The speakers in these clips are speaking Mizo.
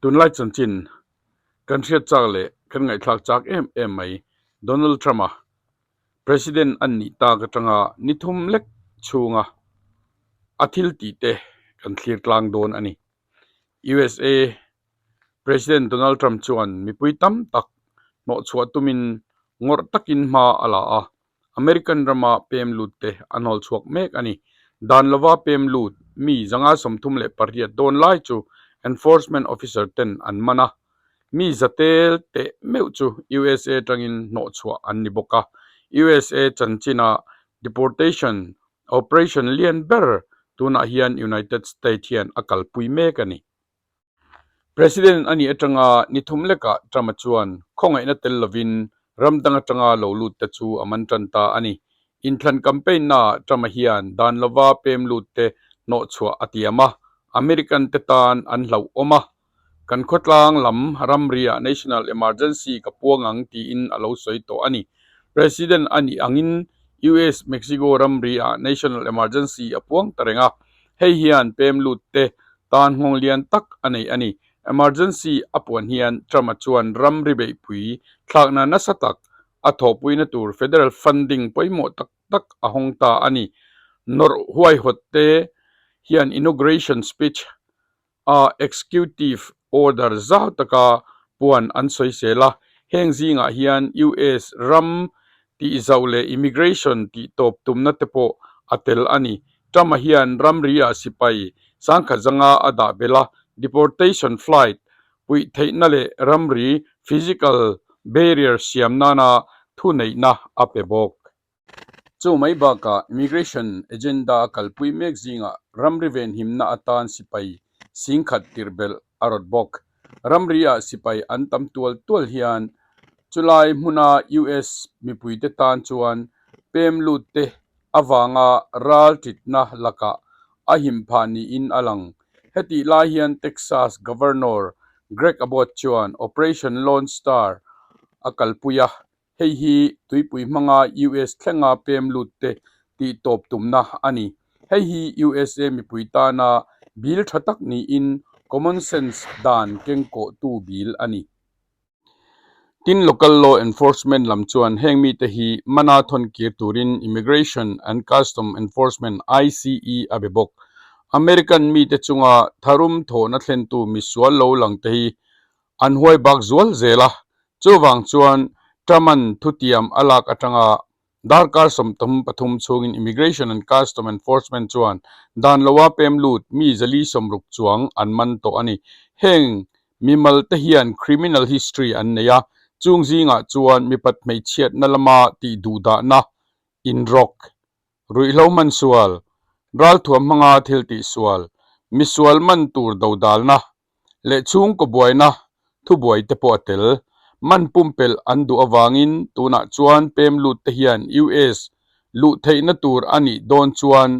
Tunlai chanchin kan hriat chak leh kan ngaihthlak chak em em mai Donald Trump-a President an nih tak atanga ni thum lek chhunga a thil tih te kan thlir tlang dawn a ni. USA President Donald Trump chuan mipui tam tak hnawhchhuah tumin ngawrh takin hma a la a, American rama pem lut te a hnawl chhuak mek a ni. Dan lova pem lut mi 138 dawn lai chu enforcement officer ten an man a, mi zatel teh meuh chu USA atangin hnawhchhuah an ni bawk a. USA chanchina deportation operation lian ber tunah hian United State hian a kalpui mek a ni. President a nih atanga ni thum lekah Trump-a chuan khawngaihna tel lovin ram dang atanga lo lut te chu a man tan ta a ni. Inthlan campaign-naah Trump-a hian dan lova pem lut te hnawhchhuah a tiam a, American te tan an hlauhawm a, kan khawtlang lam ramriah national emergency ka puang ang tiin a lo sawi tawh a ni. President a nih angin US-Mexico ramriah national emergency a puang ta reng a, hei hian pem lut te tan nghawng lian tak a nei a ni. Emergency a puan hian Trump-a chuan ramri beihpui thlakna nasa tak a thawhpuina tur federal funding pawimawh tak tak a hawng ta a ni. Nawrh huaihawt te hian inauguration speech a executive order zau taka puan an sawisel a, heng zingah hian US ram tihzauh leh immigration tihtawp tumna te pawh a tel a ni. Trump-a hian ramri-ah sipai sangkhat zanga a dah belh a, deportation flight puih theihna leh ramri physical barrier siam nana thuneihna a pe bawk. Chu mai bakah Immigration Agenda a kalpui mek zingah ramri venhimna atan sipai singkhat tirh belh a rawt bawk. Ramri-ah sipai an tam tual tual hian chulai hmuna US mipuite tan chuan pem lutte avanga ral titna lakah a him phah niin a lang. Hetih lai hian Texas Governor Greg Abbott chuan Operation Lone Star a kalpui a, Hei hi tuipui hmanga US thlenga pem lut te tih tawp tumna a ni. Hei hi USA mipui tana bill tha tak niin common sense dan kengkawhtu bill a ni. Tin, local law enforcement lam chuan heng mite hi mana thawn kir turin Immigration and Custom Enforcement, ICE, a be bawk. American mite chunga tharum thawhna thlentu misual lo lang te hi an huai bak zual zel a, chuvang chuan Trump-a'n thutiam a lak atanga darkar 33 chhungin Immigration and Custom Enforcement chuan dan loa pem lut mi 460 chuang an man tawh a ni. Heng mimal te hian criminal history an nei a, chung zingah chuan mipat hmeichhiatna lama tih duhdahna, inrawk, ruihhlo hman sual, ralthuam hmanga thil tih sual, misual man tur dodalna, leh chhungkaw buaina thubuai te pawh a tel. Man pumpelh an duh avangin tunah chuan pem lut te hian US luh theihna tur a nih dawn chuan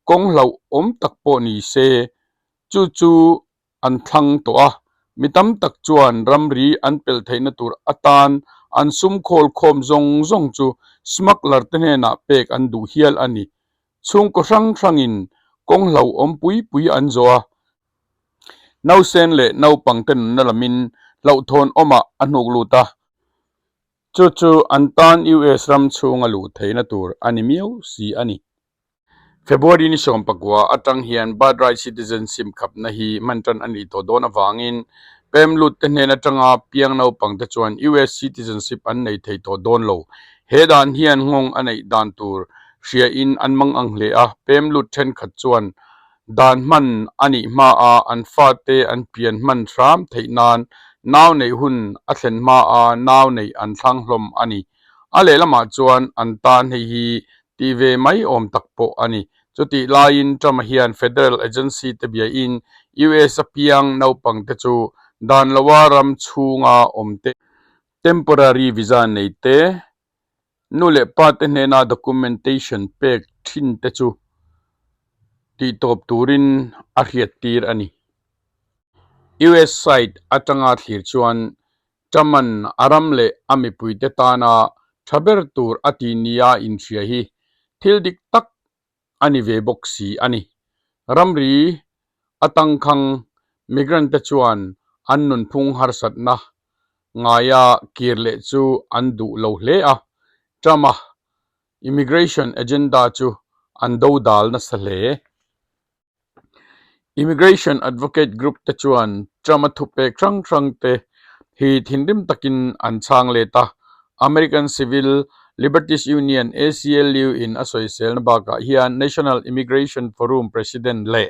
kawng hlauhawm tak pawh ni se chu chu an thlang tawh a. Mi tam tak chuan ramri an pelh theihna tur atan an sum khawl khawm zawng zawng chu smuggler te hnenah pek an duh hial a ni. Chhungkaw hrang hrangin kawng hlauhawm pui pui an zawh a. Nausen leh naupangte nunna lamin hlauhthawn awmah a hnuk lut a, chu chu an tan US ram chhunga luh theihna tur a ni miau si a ni. February ni 19 atang hian birthright citizenship khapna hi hman tan a nih tawh dawn avangin pem lutte hnen atanga piang naupangte chuan US citizenship an nei thei tawh dawn lo. He dan hian nghawng a neih dan tur hriain an mang ang hle a, pem lut thenkhat chuan Dan hman a nih hmaa an fate an pian hman hram theih nan nau neih hun a thlen hmaa nau neih an thlang hlawm a ni. A lehlamah chuan an tan hei hi tih ve mai awm tak pawh a ni. Chutih laiin Trump-a hian federal agency te biain US a piang naupang te chu dan loa ram chhunga awm te, temporary visa nei te, Nu leh pa te hnena documentation pek thin te chu tihtawp turin a hriattir a ni. US side atanga thlir chuan Trump-a'n a ram leh a mipuite tana tha ber tur a ti nia inhria hi thil dik tak a ni ve bawk si a ni. Ramri a tangkhang migrant te chuan an nunphung harsatna ngaia kir leh chu an duh lo hle a, Trump-a immigration agenda chu an dodal nasa hle. Immigration advocate group te chuan Trump-a thupek hrang hrang te hi thinrim takin an chhang let a, American Civil Liberties Union, ACLU, in a sawiselna bakah hian National Immigration Forum President leh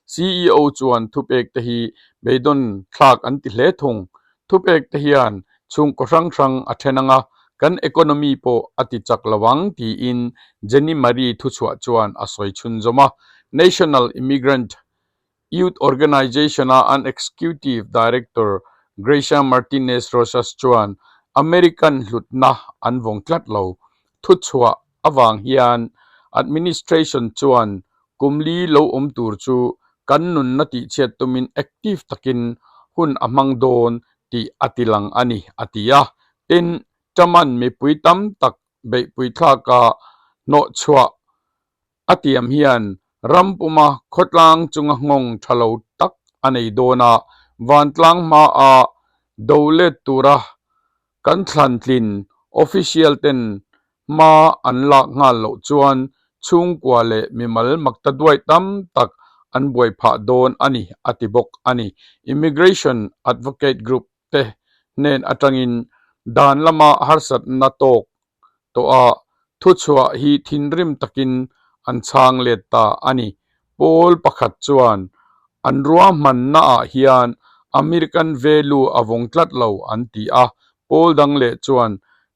CEO chuan thupek te hi beidawn thlak an ti hle thung. Thupek te hian chhungkaw hrang hrang a then anga kan economy pawh a ti chak lo ang tiin Jenny Marie thuchhuah chuan a sawi chhunzawm a. National Immigrant Youth Organization-a an Executive Director Gracia Martinez Rosas chuan American hlutna an vawng tlat lo. Thuchhuah avang hian administration chuan kum li lo awm tur chu kan nunna tihchhiat tumin active takin hun a hmang dawn tih a ti lang a ni, a ti a. Tin, Truman mipui tam tak beihpui thlaka hnawhchhuah a tiam hian ram puma khawtlang chunga nghawng tha lo tak a nei dawn a, vantlang hmaah do let tura kan thlan tlin official ten hma an lak nghal loh chuan chhungkua leh mimal makta duai tam tak an buai phah dawn a ni, a ti bawk a ni. Immigration Advocate Group te hnen atangin dan lama harsatna tawk tawh a, thuchhuah hi thinrim takin an chhang let ta a ni. Pawl pakhat chuan an ruahmannaah hian American value a vawng tlat lo an ti a, pawl dang leh chuan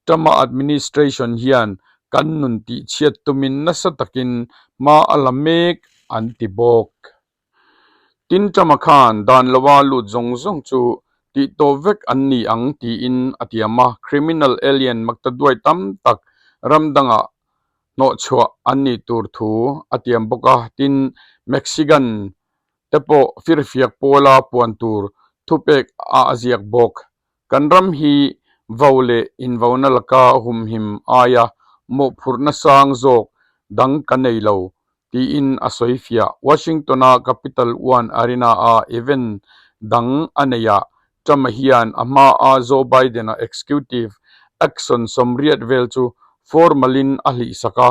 Trump-a administration hian kan nun tihchhiat tumin nasa takin hma a la mek an ti bawk. Tin Trump-a khan dan lova lut zawng zawng chu tih tawp vek an ni ang tiin a tiam a, criminal alien makta duai tam tak ram dangah hnawhchhuah an nih tur thu a tiam bawk a, tin Mexican te pawh firfiak pawla puan tur thupek a a ziak bawk. Kan ram hi vo leh invona laka humhim aia mawhphurhna sang zawk dang ka nei lo tiin a sawi fiah. Washington-a Capital One Arena-a event dang a neihah Trump-a hian a hmaa Joe Biden-a executive action 80 vel chu formal-in a hlihsak a.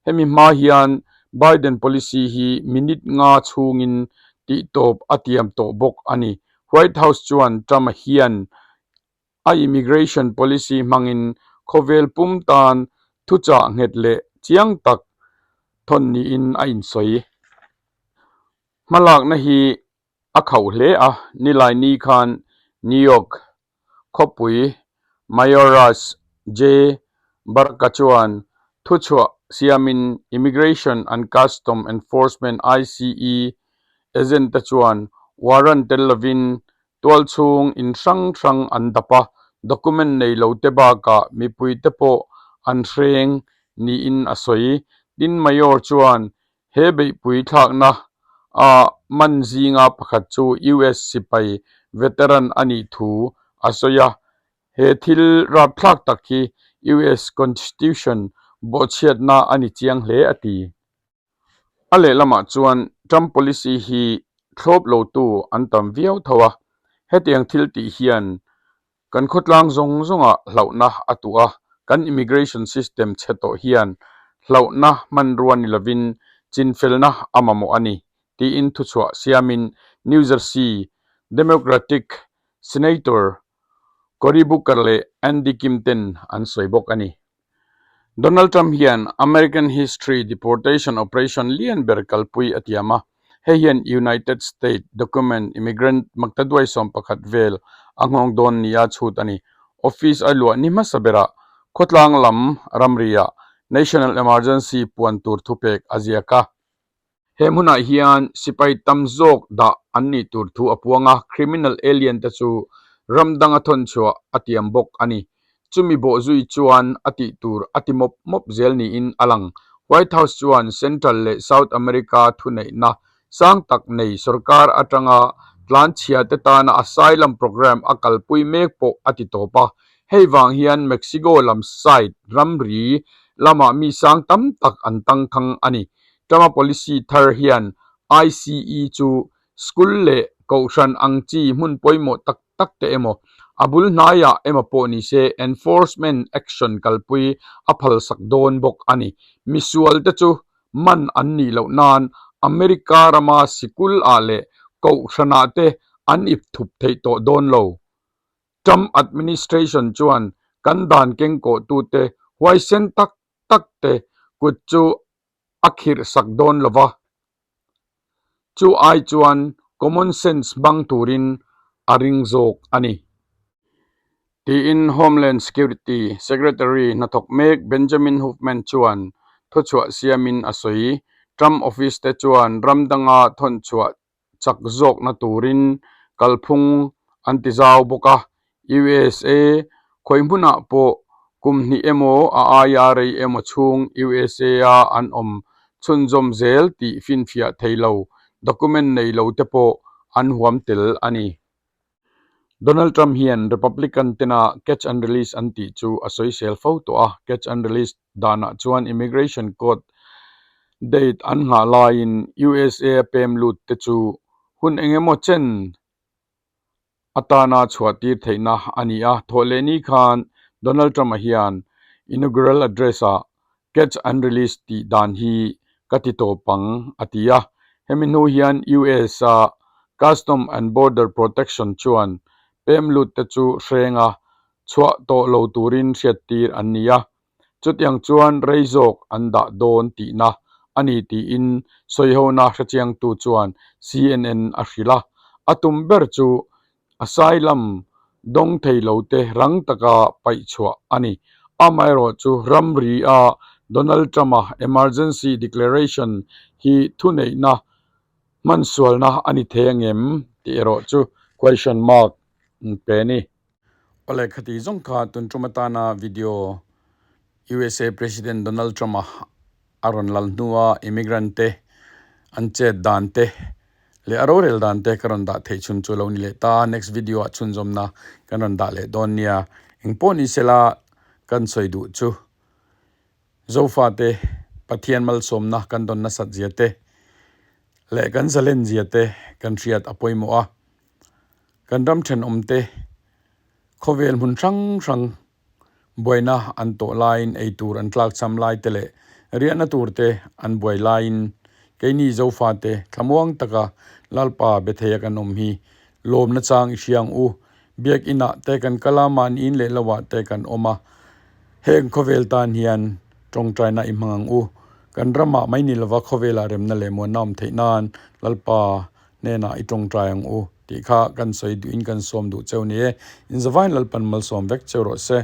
Hemi hma hian Biden policy hi minute nga chhungin tihtawp a tiam tawh bawk a ni. White House chuan Trump-a hian a immigration policy hmangin khawvel pum tan thuchah nghet leh chiang tak thawn niin a insawi. Hmalakna hi a khauh hle a, Nilaini khan New York khawpui Mayor Russ J. Barka chuan thuchhuah siamin Immigration and Custom Enforcement, ICE, agent te chuan warrant tel lovin Tualchhung in hrang hrang an dap a, document nei lo te bakah mipui te pawh an hreng niin a sawi. Tin Mayor chuan he beihpui thlakna a man zinga pakhat chu US sipai veteran a nih thu a sawi a, he thil rapthlak tak hi US Constitution bawhchhiatna a ni chiang hle a ti. A lehlamah chuan Trump policy hi thlawp lotu an tam viau tho a, hetiang thil tih hian kan khawtlang zawng zawngah hlauhna a tuh a, kan immigration system chhe tawh hian hlauhna hmanrua ni lovin chinfelna a mamawh a ni, tiin thuchhuah siamin New Jersey Democratic Senator Cory Booker leh Andy Kim ten an sawi bawk a ni. Donald Trump hian American history deportation operation lian ber kalpui a tiam a, hei hian United States document immigrant maktaduai 11 vel a nghawng dawn nia chhut a ni. Office a luah ni hmasa berah khawtlang lam ramriah national emergency puan tur thupek a ziak a. He hmunah hian sipai tam zawk dah an nih tur thu a puang a, criminal alien te chu ram danga thawn chhuah a tiam bawk a ni. Chumi bawhzui chuan a tih tur a ti mawp mawp zel niin a lang. White House chuan Central leh South America thuneihna sang tak nei sorkar atanga tlanchhia te tana asylum program a kalpui mek pawh a ti tawp a. Hei vang hian Mexico lam side ramri lamah mi sang tam tak an tangkhang a ni. Trump-a policy thar hian ICE chu school leh kohhran ang chi hmun pawimawh tak tak te emaw, a bul hnaiah emaw pawh ni se enforcement action kalpui a phalsak dawn bawk a ni. Misual te chu man an nih loh nan America rama sikul ah leh kohhranah te an ip thup theih tawh dawn lo. Trump administration chuan kan dan kengkawhtute huaisen tak tak te kut chu a khirh sak dawn lo va, chu ai chuan common sense hmang turin a ring zawk a ni. Tiin Homeland Security Secretary hnathawk mek Benjamin Huffman chuan thuchhuah siamin a sawi. Trump office te chuan ram danga thawnchhuah chak zawkna turin kalphung an ti zau bawk a, USA khawi hmunah pawh kum hnih emaw a aia rei emaw chhung USA a an awm chhunzawm zel tih finfiah thei lo document nei lo te pawh an huam tel a ni. Donald Trump hian Republican tena catch and release an tih chu a sawisel fo tawh a, catch and release danah chuan immigration court date an nghah laiin USA a pem lut te chu hun eng emaw chen atana chhuah tir theihna a ni a. Thawhlehni khan Donald Trump-a hian inaugural address-ah catch and release tih dan hi ka ti tawp ang a ti a. Hemi hnu hian US-a Custom and Border Protection chuan pem lut te chu hrenga chhuah tawh lo turin hriattir an ni a, chutiang chuan rei zawk an dah dawn tihna a ni tiin sawihona hrechiangtu chuan CNN a hrilh a. A tum ber chu asylum dawng thei lote rang taka paih chhuah a ni. Amaherawhchu ramri a Donald Trump-a emergency declaration hi thuneihna hmansualna a ni thei angem tih erawh chu question mark pe a ni. Awle khati zawng kha tun tum atana video USA President Donald Trump-a a rawn lal hnua immigrant te an chet dan te leh a rorel dan te ka rawn dah theih chhun chu lo ni leh ta. Next video ah chhunzawmna kan rawn dah leh dawn nia. Engpawh ni sela kan sawi duh chu Zofate Pathian malsawmna kan dawn nasat zia te leh kan zalen zia te kan hriat a pawimawh a. Kan ram thenawmte khawvel hmun hrang hrang buaina an tawh laiin ei tur an tlakcham lai te leh riahna tur te an buai laiin keini Zofate thlamuang taka Lalpa be theia kan awm hi lawmna chang i hria ang u. Biakinah te kan kal a, mahni in leh lohah te kan awm a, heng khawvel tan hian tawngtaina i hmang ang u. Kan ramah mai ni lova khawvelah remna leh muanna awm theih nan Lalpa hnenah i tawngtai ang u tih kha kan sawi duhin kan sawm duh cheu ni e. Inzavain Lalpan malsawm vek cheu rawh se.